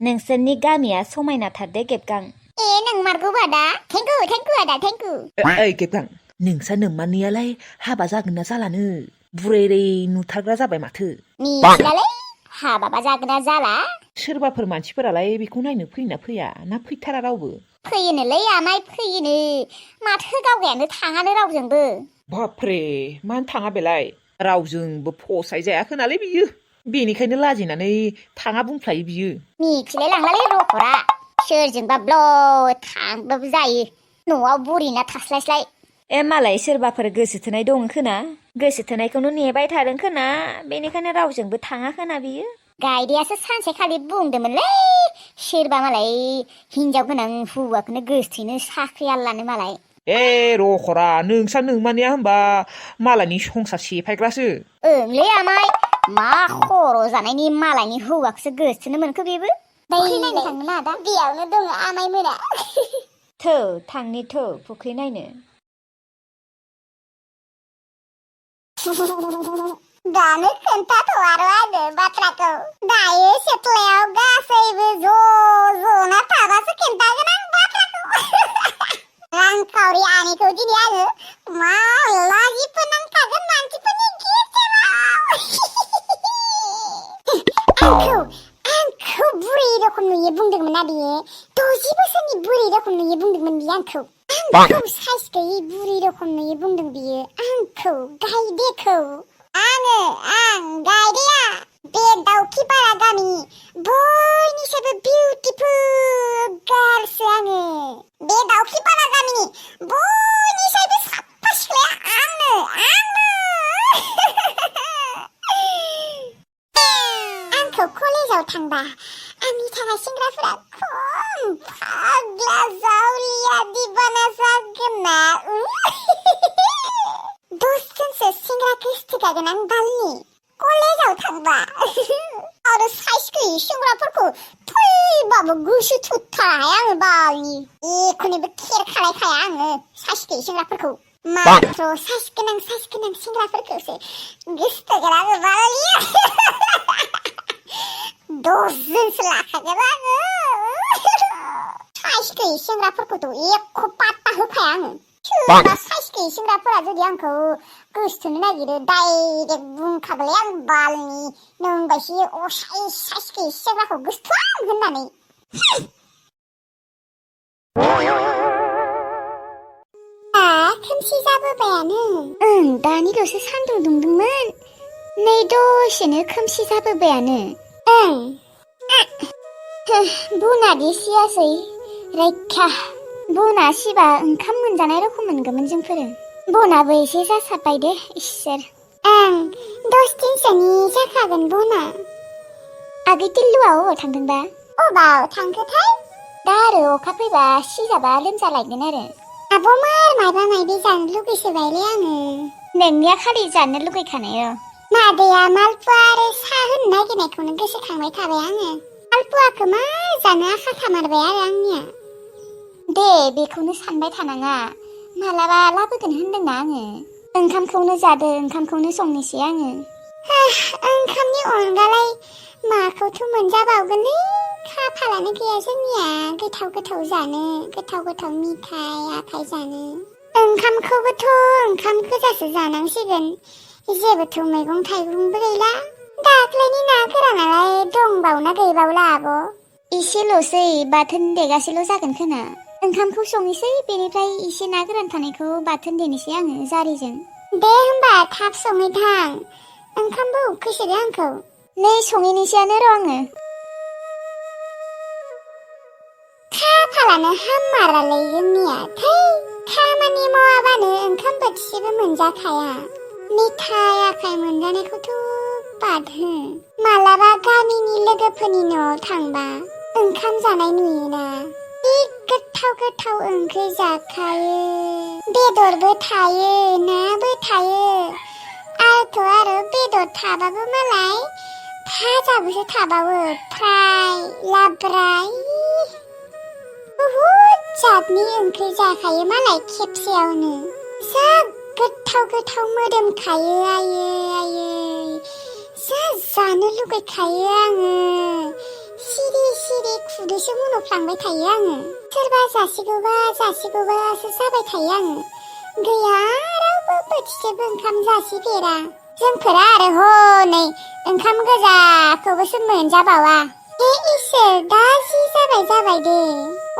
नोंसोरनि गामिया समायनाथार दे गेबगां नों मारगौ आदा थेंकु आदा थेंकु ओइ गेबगां नोंसा नोम्मानियालाय हाबा जागोन ना जालानो बुरैरै नुथारग्रा जाबाय माथो मिथिलालै हाबाबा जागोन ना जाला सोरबाफोर मानसिफोरालाय बेखौ नायनो फैयोना फैया ना फैथारा रावबो फैयोनोलै आमाय फैयोनो माथो गावगायानो थाङानो रावजोंबो बापरे मानो थाङा बेलाय रावजोंबो फसाय जायाखोनालै बियो बेनिखायनो लाजिनानै थाङा बुंफ्लायो बियो मिथिलाय लांलालै रखरा सोरजोंबा ब्ल' थांबाबो जायो न'आव बुरिना थास्लायस्लाय मालाय सोरबाफोर गोसो थोनाय दं खोना गोसो थोनायखौनो नेबाय थादों खोना बेनिखायनो रावजोंबो थाङा खोना बियो गायदेयासो सानसेखालि बुंदोंमोनलै सोरबा मालाय हिनजाव गोनां हौवाखौनो गोसोथोनो साख्रि आल्लानो मालाय रखरा नोंसा नोंमानिया होमबा मालायनि संसार सेफायग्रासो ओंलै आमाय मा खर' जानायनि मालायनि हौवाखौसो गोसोथोनो मोनखो बेबो फुख्रि नायनो थांनो ना दा बेयावनो दङ आमाय मोना थौ थांनि थौ फुख्रि नायनो दानो खोन्थाथ'आरो आङो बाथ्राखौ दायो सिथ्लायाव गासैबो जना थाबासो खोन्थागोन आं बाथ्राखौ रांखावरि आनिखौ दिनै आङो मा लाजि फोनांखागोन मानसिफोरनि गेजेराव आंखौ बुरै रखम नुयो बुंदोंमोन ना बियो 60 बोसोरनि बुरै रखम नुयो बुंदोंमोन बियो आंखौ साइस गैयै बुरै रखम नुयो बुंदों बियो आंखौ गायदेखौ आं गायदेया बे दाउखिपारा गामिनि बयनिसायबो बिउटिफुल गार्लसो आङो बे दाउखिपारा गामिनि बयनिसायबो साफा सिख्लाया आंनो आंखौ कलेजाव थांबा आंनि थाखाय सेंग्राफोरा खम फाग्ला जावरिया दिबाना जागोन ना 10 जनसो सेंग्रा गोसथोखागोन आं बालनि कलेजाव थांबा आरो साइस गैयै सेंग्राफोरखौ फैबाबो गोसो थोथाराहाय आङो बालनि एखुनिबो खेर खालायखाया आङो साइस गैयै सेंग्राफोरखौ माथ्र साइस गोनां सेंग्राफोरखौसो गोसथोगोन आङो बालनि 10 जनसो लाखागोन आङो साइस गैयै सेंग्राफोरखौथ' एख' पात्ता होखाया आङो सोरबा साइस गैयै सेंग्राफोरा जुदि आंखौ गोसोथोनो नागिरो डाइरेक्ट बुंखागोनलै आं बालनि नोंबायसि असाइ साइस गैयै सेंग्राखौ गोसोथोआ होननानै खोमसि जाबोबायानो दानिल'सो सान्दुं दुंदोंमोन नै दसेनो खोमसि जाबोबायानो बुनादि सियासै रैखा बुना सिबा ओंखाम मोनजानाय रखम मोनगौमोन जोंफोरो बनाबो एसे जासाबबाय दे इसोर 10 दिनसोनि जाखागोन बना आगै टिल्लुआ अबाव थांदोंबा अबाव थांखोथाय दा आरो अखा फैबा सिजाबा लोमजालायगोन आरो आब'मार माबा माबि जानो लुगैसोबायलै आङो नोंनिया खालि जानो लुगैखानाय मादैया मालपुवा आरो साहा होनो नागिरनायखौनो गोसोखांबाय थाबाय आङो मालपुवाखौ मा जानो आखा खामारबाय आरो आंनिया दे बेखौनो सानबाय थानाङा मालाबा लाबोगोन होनदोंना आङो ओंखामखौनो जादो ओंखामखौनो संनोसै आङो ओंखामनि अनगालाय माखौथ' मोनजाबावगोनलै खाफालानो गैया जोंनिया गोथाव जानो गोथाव मिथाइ आखाय जानो ओंखामखौबोथ' ओंखाम गोजासो जानांसिगोन जेबोथ' मैगं थाइगंबो गैला दाख्लैनि ना गोरानालाय दंबावना गैबावला आब' इसेल'सै बाथोन देगासेल' जागोन खोना ओंखामखौ संनोसै बेनिफ्राय एसे ना गोरान थानायखौ बाथोन देनोसै आङो जारिजों दे होमबा थाब सङैथां ओंखामबो उखैसोदो आंखौ नै सङैनोसैयानो र' आङो खाफालानो हामारालै जोंनिया थै खामानि मावाबानो ओंखाम बोथिसेबो मोनजाखाया मिथाइ आखाय मोनजानायखौथ' बाद हो मालाबा गामिनि लोगोफोरनि न'आव थांबा ओंखाम जानाय नुयोना गोथाव ओंख्रि जाखायो बेदरबो थायो नाबो थायो आरो बेदर थाबाबो मालाय भाजाबोसो थाबावो फ्राय लाब्राय बहुद जातनि ओंख्रि जाखायो मालाय खेबसेयावनो जा गोथाव मोदोमखायो आयै जा जानो लुगैखायो आङो सिरि खुदैसो मन'फ्लांबाय थायो आङो सोरबा जासिगौबासो जाबाय थायो आङो गैया रावबो बोथिसेबो ओंखाम जासिफेरा जोंफोरा आरो हनै ओंखाम गोजाखौबोसो मोनजाबावा हे इसोर दा जि जाबाय दे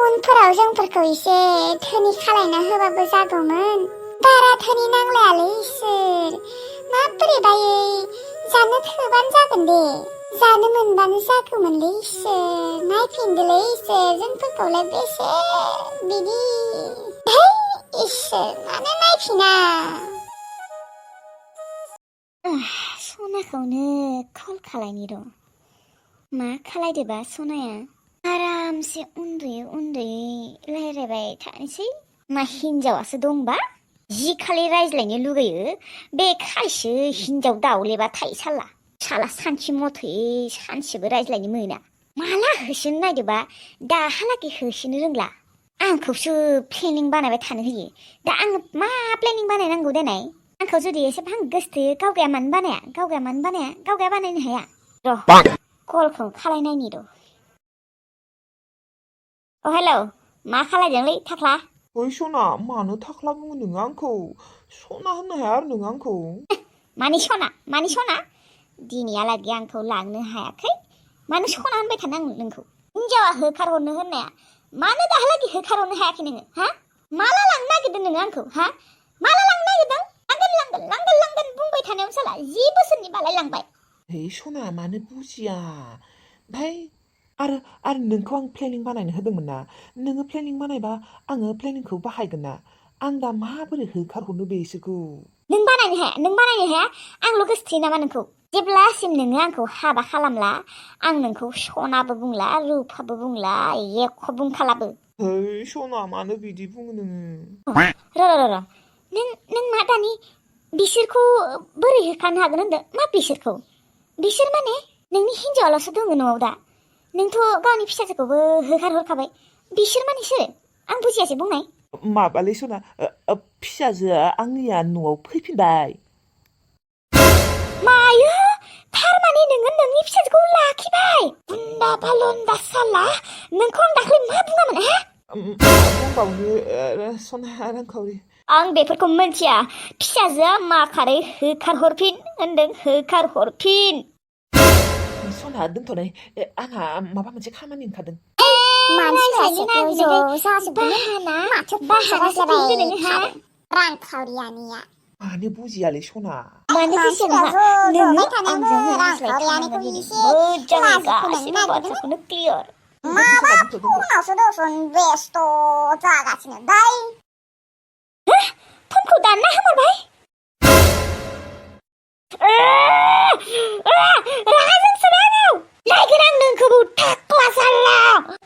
उनफोराव जोंफोरखौ एसे धोनि खालायना होबाबो जागौमोन बारा धोनि नांलायालै इसोर माबोरैबायै जानो थोबानो जागोन दे जानो मोनबानो जागौमोनलै इसोर नायफिनदोलै इसोर जोंफोरखौलाय बेसे बिदि है इसोर मानो नायफिना सनाखौनो कल खालायनि र' मा खालायदोबा सनाया आरामसे उन्दुयै रायज्लायबाय थानोसै मा हिन्जावासो दंबा जि खालि रायज्लायनो लुगैयो बे खायसो हिन्जाव दाउलेबा थायो साला सानसे मथै सानसेबो रायज्लायनो मोना माला होसोनो नायदोबा दाहालागै होसोनो रोंला आंखौसो प्लेनिं बानायबाय थानो होयो दा आङो मा प्लेनिं बानायनांगौ देनाय आंखौ जुदि एसेबां गोसोथोयो गावगाया मानो बानाया गावगाया बानायनो हाया र' कलखौ खालायनायनि र' हेलौ मा खालायदोंलै थाख्ला ओइ सना मानो थाख्ला बुङो नोङो आंखौ सना होननो हाया आरो नोङो आंखौ मानि सना दिनैहालागै आंखौ लांनो हायाखै मानो सना होनबाय थानो आं नोंखौ हिन्जावा होखारहरनो होननाया मानो दाहालागै होखारहरनो हायाखै नोङो हा माला लांनो नागिरदों नोङो आंखौ हा माला लांनो नागिरदों लांगोन बुंबाय थानायाव साला 10 बोसोरनि बालाय लांबाय हे सना मानो बुजिया ओमफ्राय आरो नोंखौ आं प्लेनिं बानायनो होदोंमोन ना नोङो प्लेनिं बानायबा आङो प्लेनिंखौ बाहायगोन ना आं दा माबोरै होखारहरनो बेसोरखौ नों बानायनो हाया आंल' गोसोथोयो नामा नोंखौ जेब्लासिम नोङो आंखौ हाबा खालामला आं नोंखौ सनाबो बुंला रुफाबो बुंला एख' बुंखालाबो है सना मानो बिदि बुङो नोङो र' नों मा दानि बिसोरखौ बोरै होखारनो हागोन होनदों मा बिसोर माने नोंनि हिन्जावाल'सो दङ न'आव दा नोंथ' गावनि फिसाजोखौबो होखारहरखाबाय बिसोर माने सोर आं बुजियासै बुंनाय माबालै सना फिसाजोआ आंनिया न'आव फैफिनबाय मायो थारमाने नोङो नोंनि फिसाजोखौ लाखिबाय बुन्दा बालन्दा साला नोंखौ आं दाख्लै मा बुङामोन हा बुंबावनो सना रांखावरि आं बेफोरखौ मिन्थिया फिसाजोआ मा खारै होखारहरफिन होनदों होखारहरफिन सना दोनथ'नाय आंहा माबा मोनसे खामानि ओंखारदों रांखावरियानिया मानो बुजियालै सना मानो बुजिया नोङो आंजों रायज्लायखानांगोन दिनै मोजाङै गासिबो बाथ्राखौनो क्लियार माबा फनावसो दसन बेस्थ' जागासिनो दाय फनखौ दानना होमारबाय रागाजों सोनायाव नायगोन आं नोंखौबो थाख्ला साला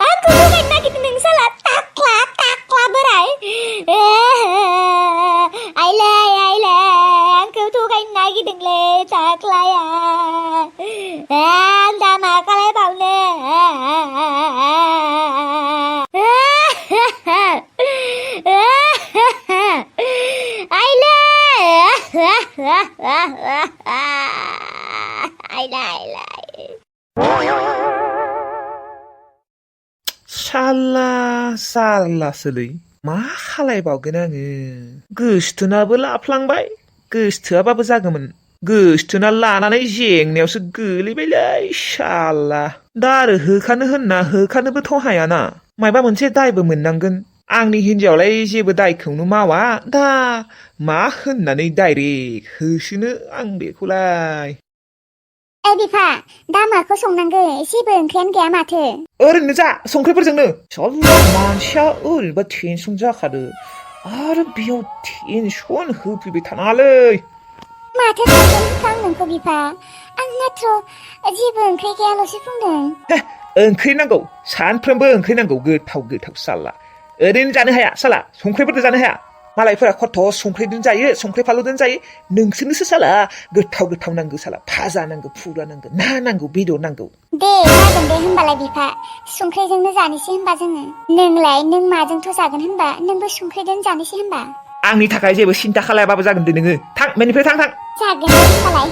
आंखौ थगायनो नागिरदों नों साला थाख्ला बोराय आइले आंखौ थगायनो नागिरदोंलै थाख्लाया आं दा मा खालायबावनो सालासोलै मा खालायबावगोन आङो गोसोथोनाबो लाफ्लांबाय गोसोथोआबाबो जागौमोन गोसोथोना लानानै जेंनायावसो गोलैबायलै साला दा आरो होखानो होनना होखानोबोथ' हायाना मायबा मोनसे दायबो मोननांगोन आंनि हिन्जावलाय जेबो दायखौनो मावा दा मा होननानै डाइरेक्ट होसोनो आं बेखौलाय बिफा दा माखौ संनांगौ जेबो ओंख्रियानो गैया माथो ओरैनो जा संख्रिफोरजोंनो साला मानसिया ओरैनोबा टेनसन जाखादो आरो बेयाव टेनसन होफैबाय थानाङालै माथो टेनसन होखो आं नोंखौ बिफा आं माथ्र जेबो ओंख्रि गैयाल'सो बुंदों ओंख्रि नांगौ सानफ्रोमबो ओंख्रि नांगौ गोथाव साला ओरैनो जानो हाया साला संख्रिफोरजों जानो हाया मालायफोरा खथ' संख्रिजों जायो संख्रि फानलुजों जायो नोंसोरनोसो साला गोथाव नांगौ साला भाजा नांगौ फुरा नांगौ ना नांगौ बेदर नांगौ दे जागोन दे होनबालाय बिफा संख्रिजोंनो जानोसै होनबा जोङो नों माजोंथ' जागोन होनबा नोंबो संख्रिजों जानोसै होनबा आंनि थाखाय जेबो सिन्था खालायाबाबो जागोन दे नोङो थां बेनिफ्राय थां जागोन दे होनबालाय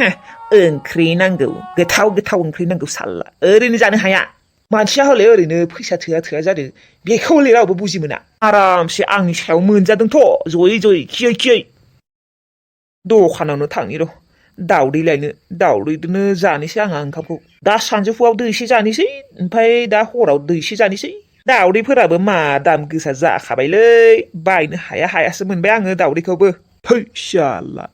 ओंख्रि नांगौ गोथाव गोथाव ओंख्रि नांगौ साल्ला ओरैनो जानो हाया मानसिया हले ओरैनो फैसा थोआ जादों बेखौ हले रावबो बुजि मोना आरामसे आंनि सायाव मोनजादोंथ' जयै जयै खियै खियै दखानावनो थांनि र' दावदै लायनो दावदैदोनो जानोसै आंहा ओंखामखौ दा सानजौफुआव दैसे जानोसै ओमफ्राय दा हराव दैसे जानोसै दावदैफोराबो मा दाम गोसा जाखाबायलै बायनो हायासो मोनबाय आङो दावदैखौबो थै साल्ला